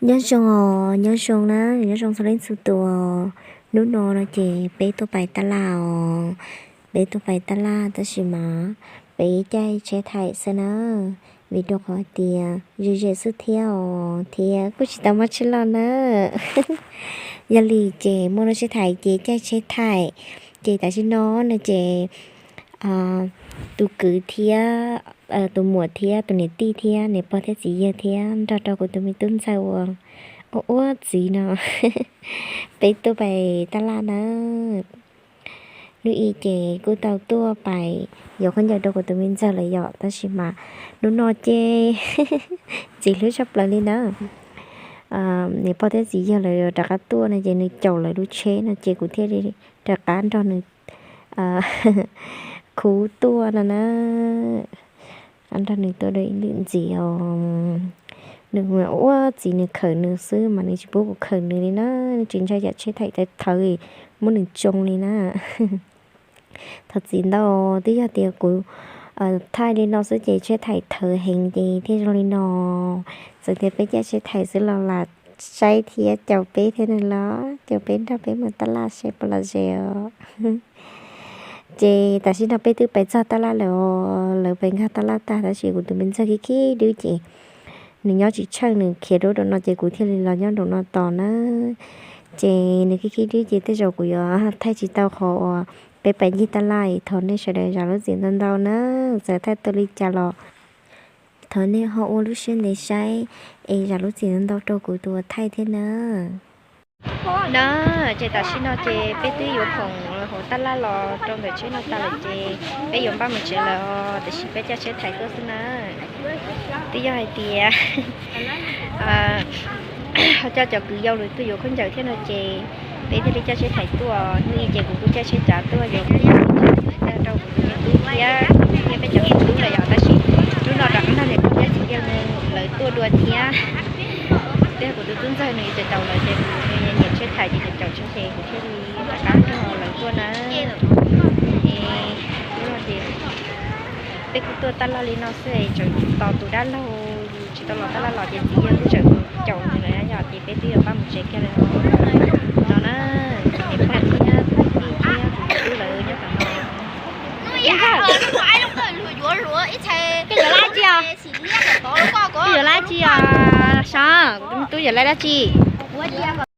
Nyob zoo os, nyob zoo na, nyob zoo txhua leej txhua tus. Hnub no no ces peb tuaj pais tab laj os. Peb tuaj pais tab laj tab sis mas peb caij tsheb thaim xwb na, vim rau qhov tias ze ze xwb thiab os, thiab kuj tsis tau muaj tsheb loj na. Yog li ces muaj lub tsheb thaim ces caij tsheb thaim. Ces tam sim no no ces tus kwv thiab tus muam thiab tus niam tij thiab niam pog thiab txiv yawg thiab nrog rau kuv tus me tub ntxawg uas ua ua txiv no, peb tuaj pais tab laj na. Hnub i ces kuj tau tuaj pais yuav khaub ncaws rau kuv tus me ntxawg lawm yom, tab sis mas hnub no ces ntxim hlub tshaj plaws li na. Niam pog thiab txiv yawg lawv rov qab tuaj no ces nws caum lawv lub tsheb no ces kuv thiaj li rov qab nrog nws khub tuaj no na. Nrog nws tuaj dua ib lwm ntxiv os. Nws ua txiv nws khawm nws xwb mas nws tsis pub kuv khawm nws li na, nws tsis ntshai yam tsheb thaim thawv thawv muab nws tsoo li na. Thov txim ntau, twb yog tias kuv thaij li no xwb ces tsheb thaim thawv heev ces thiaj zoo li no. Txawm tias peb caij tsheb thaim xwb los lam saib thiab caum peb thiab no los caum peb nrog peb mus tab laj saib puas los ze os. Ces tam sim no peb twb pais txog tab laj lawm os, lawv pais nkag tab laj tag tab sis kuv tus me ntxawg khib khib dwb ces nws nyob tsis tsheej, nws khiav rau nraum no ces kuv thiaj li los nyob nraum no tos na. Ces nws khib khib dwb ces tej zaum kuv yuav thaij tsis tau qhov uas peb pais ncig tab laj, thov nej sawv daws zam lub txim ntau ntau na. Txawm thaij tau li cas los thov nej ho ua lub siab ntev saib es zam lub txim ntau ntau rau kuv tus uas thaij thiab na. No ces tam sim no ces peb twb yuav khoom hauv tab laj los rau ntawm tsheb no tas lawm ces peb yuav npaj mus tsev lawm os, tiam sis peb caij tsheb thaim tuaj xwb na. Twb yog hais tias ho coj cov kwv yau lawv tuaj yuav khaub ncaws thiab no ces peb thiaj li caij tsheb thaim tuaj. Hnub i ces kuv kuj caij tsheb tsav tuaj yuav khaub ncaws rau kuv tus me tub thiab, thiab peb cov me tub lawm yom, tab sis hnub no rov qab nrog niam pog thiab txiv yawg lawv tuaj dua thiab. Thiab kuv tus tub ntxawg nws caum caum lawv ces nws nyiam tsheb thaim ces caum caum tsheb ces kuv thiaj li rov qab nrog lawv tuaj na. Es hnub no ces peb kuj tuaj tab laj li no xwb es tseem tos tus dab laug tsis tau los tab laj los ces txiv yawg kuj tseem caum nws lawm yom, ces peb twb yuav npaj mus tsev kiag lawm no na. Niam pog thiab tij thiab kuv tus tub lawv nyob tom no. Koj yuav lab tsi os? Koj yuav lab tsi os? Sov, kuv tus tub yuav lab dab tsi?